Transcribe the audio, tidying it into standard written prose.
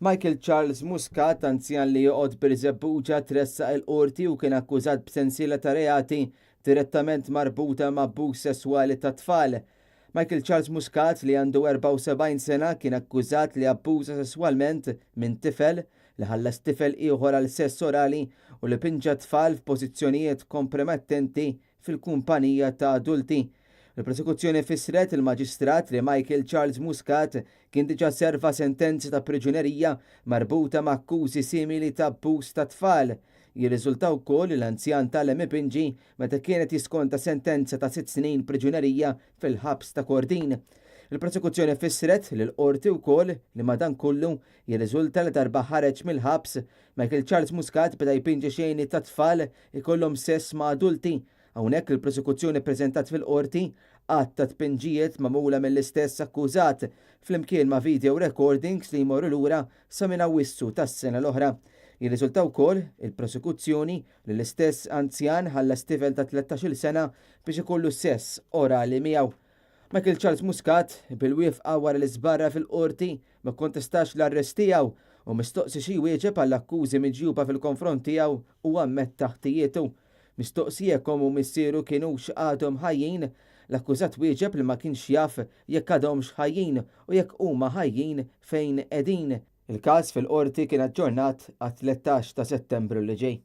Michael Charles Muscat, anzjan li joqgħod Birżebbuġa, tressaq il-Qorti u kien akkużat b'sensiela ta' reati direttament marbuta ma' abbuż sesswali ta' tfal. Michael Charles Muscat, li għandu 74 sena, kien akkużat li abbuża sesswalment minn tifel, li ħallas tifel ieħor għal sess orali u li pinġa tfal f'pożizzjonijiet kompromettenti fil-kumpanija ta' adulti. Il-prosekuzzjoni fissret il-Maġistrat li Michael Charles Muscat kien diġà serva sentenza ta' priġunerija marbuta ma' akkużi simili ta' abbuż ta' tfal. Jirriżulta wkoll li l-anzjan tgħallem ipinġi meta kien qed jiskonta sentenza ta' sitt snin priġunerija fil-ħabs ta' Kordin. Il-prosekuzzjoni fissret lill-Qorti wkoll li madankollu jirriżulta li darba ħareġ mill-ħabs, Michael Charles Muscat beda jpinġi xeni ta' tfal ikollhom sess ma' adulti. Hawnhekk il-prosekuzzjoni ppreżentat fil-Qorti għadd ta' tpinġijiet magħmula mill-istess akkużat, flimkien ma' video recordings li jmorru lura sa minn Awwissu tas-sena l-oħra. Jirriżulta wkoll il-prosekuzzjoni li l-istess anzjan ħallas tifel ta' 13-il sena biex ikollu sess orali miegħu. Michael Charles Muscat, bil-wifqa wara li żbarra fil-Qorti, ma kkontestax l-arrest tiegħu u mistoqsi xi jwieġeb għall-akkużi miġjuba fil-konfront tiegħu huwa ammetta ħtijietu. Mistoqsi jekk ommu u missieru kinux għadhom ħajjin, l-akkużat wieġeb li ma kienx jaf jekk għadhomx ħajjin u jekk huma ħajjin fejn qegħdin. Il-każ fil-Qorti kien aġġornat għat-13 ta' Settembru li ġej.